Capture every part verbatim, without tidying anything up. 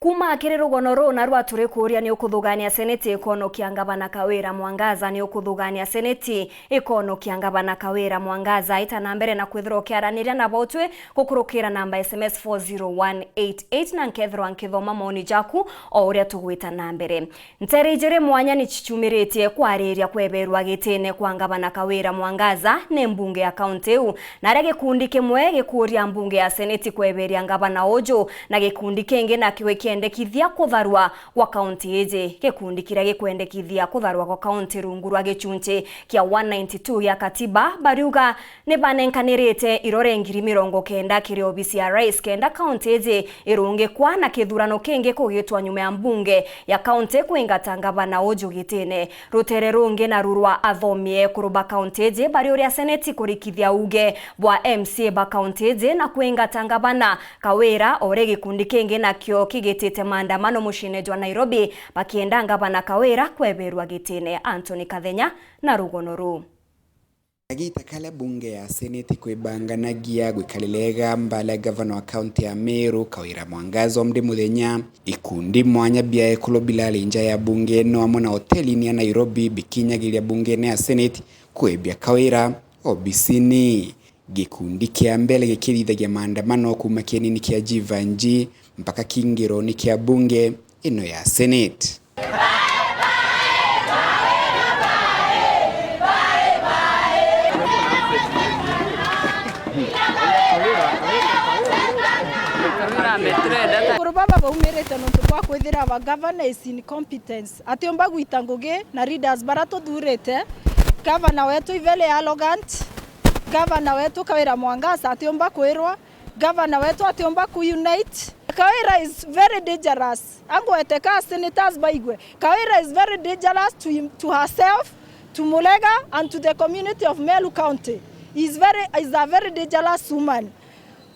Kuuma kiri rugono ruu narua turikuuria, ni ukuthugania seneti ikonokia ngavana Kawira Mwangaza? Ni ukuthugania seneti ikonokia ngavana Kawira Mwangaza? Ita na mbere na kwithirwa ukiaraniria nabo twi gukurukira namba S M S four zero one eight eight, na nkethirwa nkithoma maoni jaku o uria tugwita na mbere. Nteere ijiri mwanya ni cichumiritie kwariria kweberwa gitine kwa ngavana Kawira Mwangaza ni mbunge ya kaunti iu, na aria gikundi kimwe gikuuria mbunge ya seneti kweberia ngavana uju, na gikundi kingi nakio gikiendekithia kutharwa gwa kaunti iji. Gikundi kiria gikwendekithia kutharwa gwa kaunti rungu rwa gichunchi kia one ninety-two gia katiba bariuga ni banenkanirite irore ngiri mirongo kenda kiri obisi ya rais kenda kaunti iji irungikwa na kithurano kingi kugitwa nyuma ya mbunge ya kaunti kwingata ngavana uju gitine. Rutere rungi naru rwa athomi ekuru ba kaunti iji bariuria seneti kurikithia uuge bwa M C A ba kaunti iji na kwingata ngavana Kawira, o uria gikundi kingi nakio kigitite maandamano muciine jwa Nairobi bakienda ngavana Kawira kweberwa gitine. Anthony Kathenya na rugono ruu. Kagiita karia bunge ya seneti kwibanganagia gwikarira igamba ria gavana wa kaunti ya Meru, Kawira Mwangaza, o ndi muthenya, ikundi mwanya bia ekuru birari nja ya bunge ino amwe na hotelini ya Nairobi bikinyagiria bungene ya seneti kwibia Kawira obisini. Gikundi kia mbere gikithithagia maandamano kuuma kienini kia Jivanji mpaka kingironi kia bunge ino ya seneti. Akuru baba baumirite nontu bwa kwithira our governor is incompetence. Atiumba gwita ngugi na leaders bara tuthurite. Governor wetu is very arrogant. Governor wetu Kawira Mwangaza atiumba kwirwa. Governor wetu atiumba ku unite. Kawira is very dangerous. Angwete ka senators baigwe. Kawira is very dangerous to him, to herself, to Mulega and to the community of Meru County. He is very, is a very dangerous woman.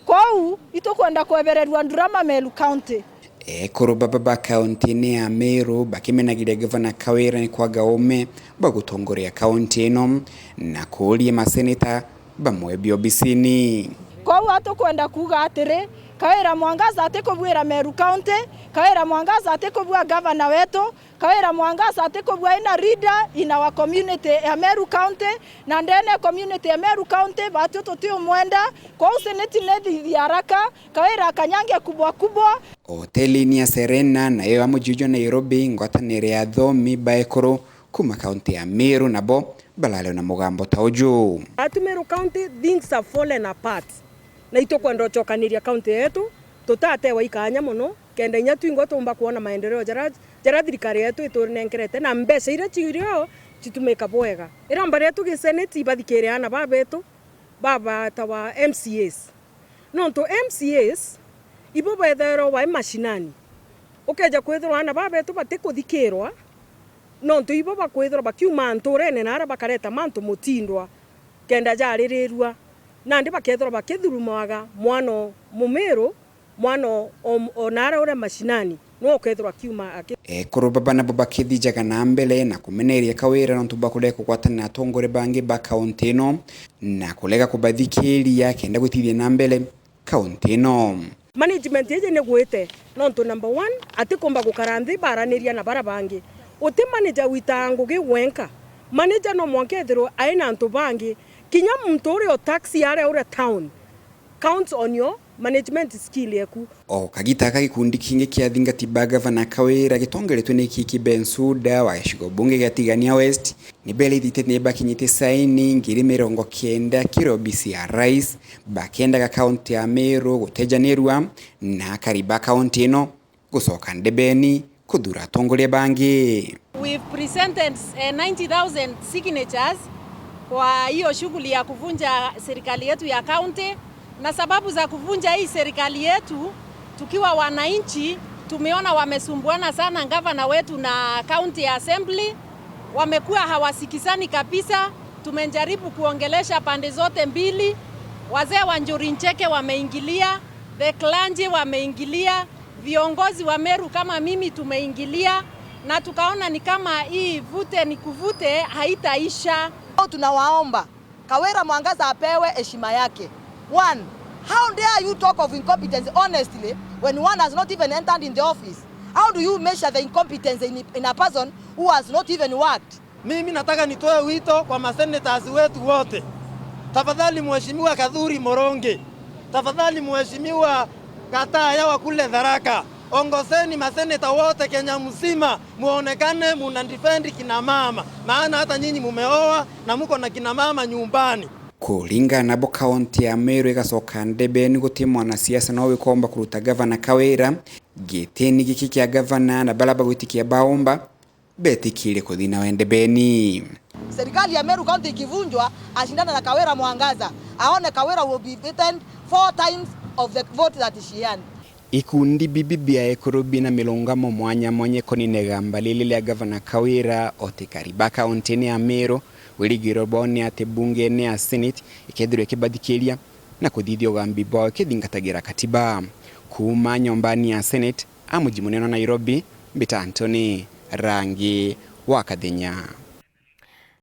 Kwou itukwenda kwebererua ndurama Meru County. Ekuru baba ba kaunti-ini ya Meru bakimenagiria gavana Kawira ni kwaga uume bwa gutongoria kaunti ino na kuuria maseneta bamwebie obisini. Kwou atukwenda kuuga atiri, Kawira Mwangaza atikubwira Meru County, Kawira Mwangaza atikubua gavana wetu, Kawira Mwangaza atikubua ina leader in our community ya Meru County, na ndene community ya Meru County batio tutiumwenda. Kwou seneti nithithia haraka, Kawira akanyange kubwa kubwa. Hotelini ya Serena nayo ya muji jwa Nairobi, ngwataniro ya athomi ba ekuru kuuma kaunti ya Meru nabo barari na mugambo ta uju. Atu Meru County, things have fallen apart. Na itukwenda ucokaniria kaunti yetu, tutatewa ikanya mono, kenda inya twingwa tuumba kwona maendeleo jaria, jaria thirikari yetu itunenkerete, na mbeca iria cirio citumika bwega. Iromba rietu gi seneti ibathikire aana babetu babatawa M C As. Nontu M C As ibo bethairwa bai mashinani. Ukeja kwithirwa aana babetu batikuthikirwa, nontu ibo bakwithirwa bakiuma nturene naria bakareta mantu mutindwa kenda jaririrua. Nandi bakethirwa bakithurumwaga mwana o Mumiru, mwana o, o, o naria uria mashinani, niwe ukethirwa akiuma aki- Ekuru baba nabo bakithijaga na mbere na kumeneria Kawira nontu bwa kurega kugwatana na atongoria bangi ba kaunti ino na kurega kubathikiria kenda gwitithia na mbere kaunti ino. Management iji ni gwite, nontu number one, atikumba gukara nthi baraniria na bara bangi. Uti manager witaa ngugi wenka. Manager no mwanka ethirwe aina antu bangi. Kinya muntu uria o taxi aria uria town counts on your management skill yeku. O kagita aka gikundi kingi kia athingati ba gavana Kawira gitongeretwe ni Kiki Bensuda wa gicigo bunge gia Tigania West, ni berithite ni bakinyite saini ngiri mirongo kenda kiri obisi ya rais, bakiendaga kaunti ya Meru gutejanirua na akari ba kaunti ino gucoka ndebeni kuthura atongoria bangi. We've presented, eh, ninety thousand signatures kwa hiyo shughuli ya kuvunja serikali yetu ya county. Na sababu za kuvunja hii serikali yetu, tukiwa wananchi, tumeona wamesumbuana sana gavana wetu na county assembly. Wamekuwa hawasikizani kabisa. Tumejaribu kuongelesha pande zote mbili. Wazee wa Njuri Ncheke wameingilia, the clergy wameingilia, viongozi wa Meru kama mimi tumeingilia, na tukaona ni kama hii vute ni kuvute haitaisha. Tunawaomba Kawira Mwangaza apewe heshima yake. One, how dare you talk of incompetence honestly? When one has not even entered in the office, how do you measure the incompetence in, in a person who has not even worked? Mimi nataka nitoe wito kwa masenators wetu wote. Tafadhali Mheshimiwa Kathuri Morongi, tafadhali Mheshimiwa Gataya wa kule Tharaka, ongozeni maseneta wote Kenya mzima, muonekane muna defend kina mama, maana hata nyinyi mumeoa na muko na kina mama nyumbani. Kuringana nabo, kaunti ya Meru igacoka ndebeni, guti mwanasiasa no wikomba kuruta gavana Kawira gitini giki kia gavana, na baria bagwitikia baomba betikiire kuthi nawe ndebeni. Serikali ya Meru County ikivunjwa, ashindane na Kawira Mwangaza, aone Kawira will be beaten four times of the vote that she earned. Ikundi bibi bia ekuru bina mirungamo mwanya mwanya ikonine igamba riri ria gavana Kawira, utikari ba kauntine ya Meru. Wirigiro bwao ni ati mbungene ya Senate ikethirwa ikibathikiria na kuthithia ugambi bwao ikithingatagira katiba. Kuuma nyombani ya Senate, a muji munene wa Nairobi, mbita Anthony Rangi wa Kathenya.